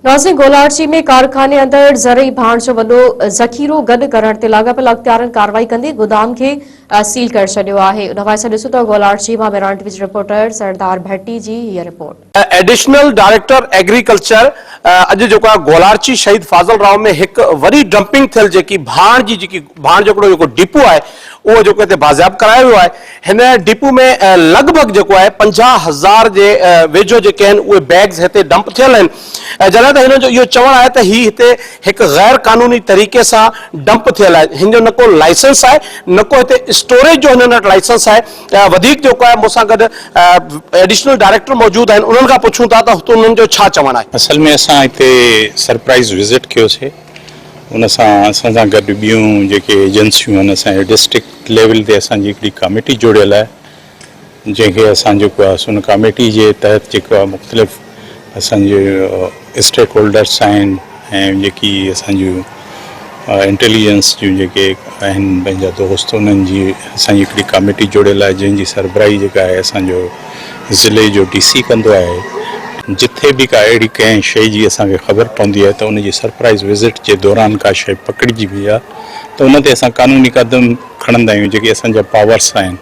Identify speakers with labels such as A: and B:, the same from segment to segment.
A: ناظرين گولاڙچي ۾ ڪارخاني اندر زرعي ڀاڻ جو وڏو ذخيرو گڏ ڪرڻ تي لاڳاپيل اختيارين ڪارروائي ڪندي گودام کي سيل ڪري ڇڏيو آهي. ان حوالي سان ڏسون ٿا گولاڙچي مان ميران ٽي وي جي رپورٽر سردار ڀٽي جي هيء رپورٽ.
B: ايڊيشنل ڊائريڪٽر ايگريڪلچر اڄ جيڪو آهي گولاڙچي شهيد فاضل راهو ۾ هڪ وڏي ڊمپنگ ٿيل جيڪي ڀاڻ جي جيڪي ڀاڻ جو هڪڙو جيڪو ڊپو آهي اهو جيڪو هتي بازياب ڪرايو ويو آهي هن ڊپو ۾ لڳ ڀڳ جيڪو آهي 50,000 جي ويجهو جيڪي آهن اهي بيگز هتي ڊمپ ٿيل آهن جڏهن ته هنن جو اهو چوڻ آهي ته هي هتي هڪ غير قانوني طريقي سان ڊمپ ٿيل آهي هن جو نه ڪو لائسنس آهي نه ڪو هتي اسٽوريج جو هنن وٽ لائسنس آهي وڌيڪ جيڪو آهي مون سان گڏ ايڊيشنل ڊائريڪٽر موجود آهن انهن کان پڇون ٿا ته هتي انهن جو ڇا چوڻ آهي.
C: اصل ۾ اسان هتي سرپرائز وزٽ ڪيوسي ان سان اسان سان گڏ ٻيون جيڪي ايجنسيون آهن اسان جي ڊسٽرڪٽ ليول تي اسان جي هڪڙي ڪاميٽي جوڙيل آهي جنهن کي اسان جيڪو آهي سو ان ڪاميٽي جي تحت جيڪو آهي مختلف اسان جي اسٽيڪ هولڊرس آهن ۽ جيڪي اسان جون انٽيليجنس جون جيڪي آهن پنهنجا دوست انهن جي اسان جي هڪڙي ڪاميٽي جوڙيل آهي جنهن جي سربراهي جيڪا آهي اسان جو ضلعي جو ڊي سي ڪندو آهي، جٿي به ڪا اهڙي ڪنهن شيء جي اسان کي خبر پوندي آهي ته ان جي سرپرائز وزٽ جي دوران ڪا شيء پڪڙجي وئي آهي ته ان تي اسان قانوني قدم کڻندا آهيون جيڪي اسان جا پاورس آهن.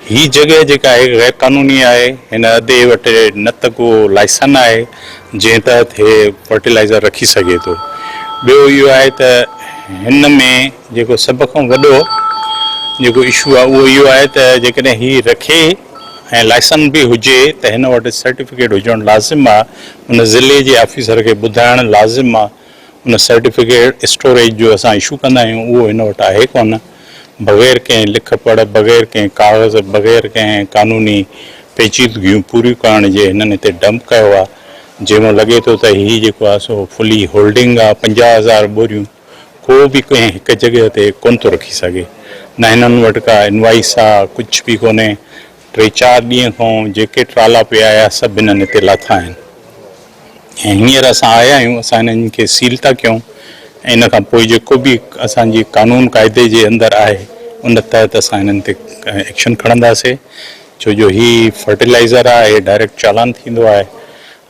C: هي جڳهه جيڪا آهي غير قانوني آهي، هن ادي وٽ نه ته ڪو لائسن آهي جنهن تحت هي فرٽيلائزر رکي سگهي ٿو، ٻيو اهو آهي ته هن ۾ جيڪو سڀ کان وڏو جيڪو اشو آهي اهو اهو آهي ته جيڪڏهن هي رکي ۽ لائسن به هجي ته هن وٽ سرٽيفڪيٽ هجڻ لازم آ ان ضلعي جي آفيسر کي ٻڌائڻ لازم آ ان سرٽيفڪيٽ اسٽوريج جو اسان اشو ڪندا آهيون اهو هن وٽ آهي ڪونه بغير ڪنهن لک پڙهه بغير ڪنهن ڪاغذ بغير ڪنهن قانوني پيچيدگيون پوريون ڪرڻ جي هنن هتي ڊمپ ڪيو آ جنهن مان لڳي ٿو ته هي جيڪو آ سو فلي هولڊنگ آ 50,000 ٻوريون ڪو به ڪنهن هڪ جڳهه تي ڪونه ٿو رکي سگهي. نه هنن وٽ ڪا انوائس آ، ڪجهه به ڪونهي. ٽي چار ڏينهن کان جيڪي ٽرالا پئي آيا سڀ هنن هتي لاٿا آهن ۽ هينئر اسان آيا آهيون، اسان هنن کي سيل ٿا ڪيون ۽ ان کان پوء جيڪو به اسان جي قانون قاعدي جي اندر آهي ان تحت اسان هنن تي ايڪشن کڻنداسي ڇو جو هي فرٽيلائزر آهي، هي ڊائريڪٽ چالان ٿيندو آهي.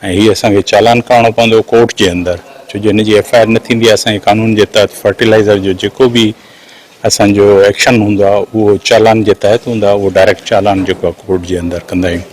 C: ۽ هي اسان کي چالان ڪرڻو پوندو ڪورٽ جي اندر ڇو جو هن جي ايف I R نه ٿيندي آهي اسان جي قانون جي تحت فرٽيلائزر جو جيڪو به اسان جو ايڪشن هوندو آهي اهو چالان جي تحت هوندو آهي اهو ڊائريڪٽ چالان جيڪو آهي ڪورٽ جي اندر ڪندا آهيون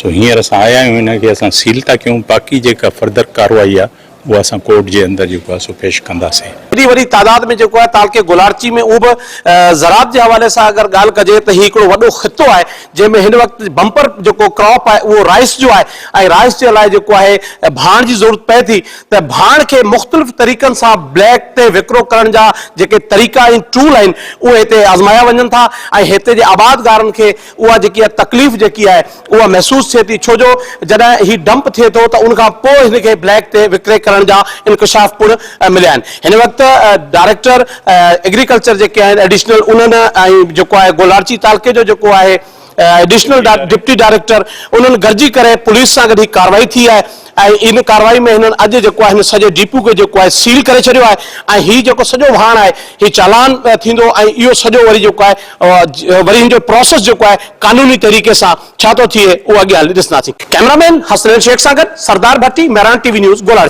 C: سو هينئر اسان آيا آهيون هن کي اسان سيل ٿا ڪيون باقي جيڪا فردر ڪارروائي آهي اها اسان ڪورٽ جي اندر جيڪو آهي سو پيش ڪنداسين.
B: ايڏي وڏي تعداد ۾ جيڪو آهي تعلقي گولاڙچي ۾ اهو به زراعت جي حوالي سان اگر ڳالهه ڪجي ته هي هڪڙو وڏو خطو آهي جنهن ۾ هن وقت بمپر جيڪو ڪراپ آهي اهو رائس جو آهي ۽ رائس جي لاء جيڪو آهي ڀاڻ جي ضرورت پئي ٿي ته ڀاڻ کي مختلف طريقن سان بليڪ تي وڪرو ڪرڻ جا جيڪي طريقا ۽ ٽول آهن اهي هتي آزمايا وڃن ٿا ۽ هتي جي آبادگارن کي اها جيڪي آهي تڪليف جيڪي آهي اها محسوس ٿئي ٿي ڇو جو جڏهن هي ڊمپ ٿئي ٿو ته ان کان پوء هن کي بليڪ تي وڪري ڪرڻ جا انڪشاف پڻ مليا آهن هن وقت ڊائريڪٽر ايگريڪلچر جيڪي آهن ايڊيشنل انهن ۽ جيڪو آهي گولاڙچي تعلقي جو جيڪو آهي ايڊيشنل ڊپٽي ڊائريڪٽر انهن گڏجي ڪري پوليس سان گڏ هي ڪارروائي ٿي آهي ۽ ان ڪارروائي ۾ هنن اڄ جيڪو آهي هن سڄي ڊپو کي جيڪو آهي سيل ڪري ڇڏيو آهي ۽ هي جيڪو سڄو واهڻ آهي هي چالان ٿيندو ۽ اهو سڄو وري جيڪو آهي وري هن جو پروسيس جيڪو آهي قانوني طريقي سان ڇا ٿو ٿئي اهو اڳيان هلي ڏسنداسين. ڪئميرا مين حسنين شيخ سان گڏ Sardar Bhatti, Mehran T V news, Golarchi.